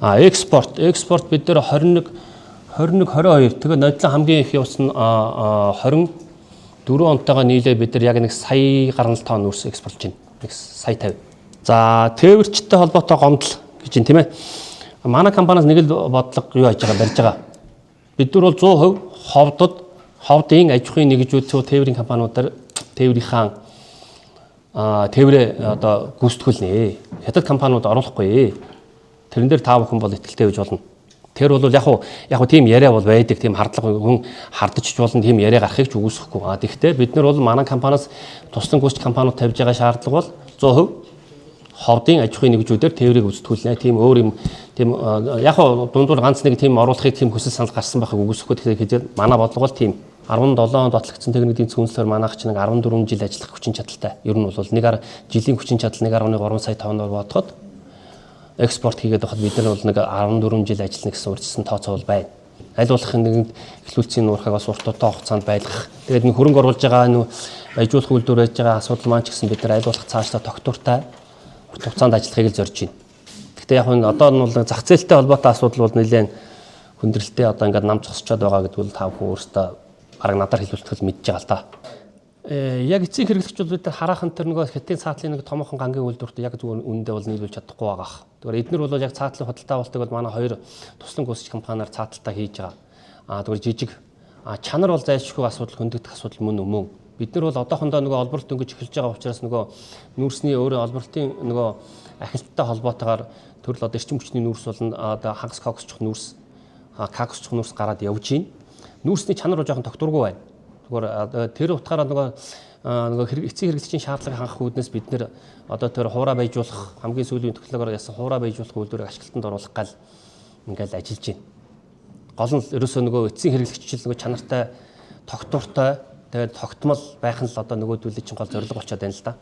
Экспорт бид нар 21 21 22, тэгээ нодлон хамгийн их явсан 24 онтойгоо нийлээ бид нар яг нэг сая гаруй тонн нүүрс экспортлж байна. Нэг сая 50. За, тээвэрчтэй холбоотой гомдол гэж юм, тийм ээ. Манай компаниас нэг л бодлого юу хийж байгаа, барьж байгаа. Бид нар бол 100% ховдод, ховдын аж ахуйн нэгжүүд, тээврийн компаниудаар тээврийнхаа тээврээ одоо гүйцэтгүүлнэ. Хятад компаниуд оруулахгүй. Тэрэн дээр та бүхэн бол итгэлтэй байж болно. Тэр бол яг уу тийм яриа бол байдаг, тийм хардлага хүн хардаж болно, тийм яриа гарахыг ч үгүйсэхгүй. Тэгэхдээ бид нар бол манай компаниас туслан гүйцэтгэх компаниуд тавьж байгаа шаардлага бол 100% ховдын аж ахуйн нэгжүүдээр тээврийг гүйцэтгүүлнэ. Тийм өөр юм, тийм яг уу дундуур ганц нэг тийм оруулахыг тийм хүсэл санал гарсан байхыг үгүйсэхгүй. Тэгэхээр манай бодлого бол тийм. 17 онд батлагдсан техникийн үндэслэлээр манайх чинь 14 жил ажиллах хүчин чадалтай. Ер нь бол нэг жилийн хүчин чадал 1.3 сая тонноор бодоход, экспорт хийгээд байхад бид нар бол нэг 14 жил ажиллана гэсэн урьдчилсан тооцоо бол байна. Аль болох нэгэнд эхлүүлцийн нуурхайг бас урт удаан хугацаанд байлгах. Тэгээд нэг хөрөнгө оруулж байгаа, нүү баяжуулах үйлдвэр байж байгаа асуудал маань ч гэсэн бид нар аль болох цаашдаа тогтвортой урт хугацаанд ажиллахыг л зорж байна. Гэхдээ яг нь одоо нь бол зах зээлтэй холбоотой асуудал бол нэлээд хүндрэлтэй, одоо ингээд нам зогсчод байгаа гэдэг бол та бүхэн өөрсдөө бараг надаар хэлүүлтгэл мэдж байгаа л та. Яг эцсийн хэрэглэгч бол бид нар хараахан тэр нөгөө хятадын цаатлын нэг томоохон гангийн үйлдвэрт яг зүгээр үнэндээ бол нийлүүлж чадахгүй байгаа. Тэгэхээр эднэр бол яг цаатлын худалдаа авалтыг бол манай хоёр туслан гүйцэтгэх компаниар цааталтаа хийж байгаа. Тэгвэр жижиг чанар бол зайлшгүй асуудал, хөндөгдөх асуудал мөн мөн. Бид нар бол одоохондоо нөгөө олборлолт өнгөж эхэлж байгаа учраас нөгөө нүүрсний өөрөө олборлолтын нөгөө ахилттай холбоотойгоор төрөл одоо эрчим хүчний нүүрс болон одоо хагас коксчих нүүрс, коксчих нүүрс гараад явж байна. Нүүрсний чанар бол жоохон тогтворгүй байна. Тэгвэр тэр утгаараа нөгөө хэрэг эцсийн хэрэглэгчийн шаардлагыг хангах үүднээс бид нэр одоо тэр хуурай баяжуулах, хамгийн сүүлийн технологиор ясан хуурай баяжуулах үйлдвэрийг ашиглалтанд оруулах гал ингээл ажиллаж байна. Гол нь ерөөсөө нөгөө эцсийн хэрэглэгч нөгөө чанартай, тогтвортой, тэгээд тогтмол байх нь л одоо нөгөөдүүлээ чинь гол зорилго болчиход байна л да.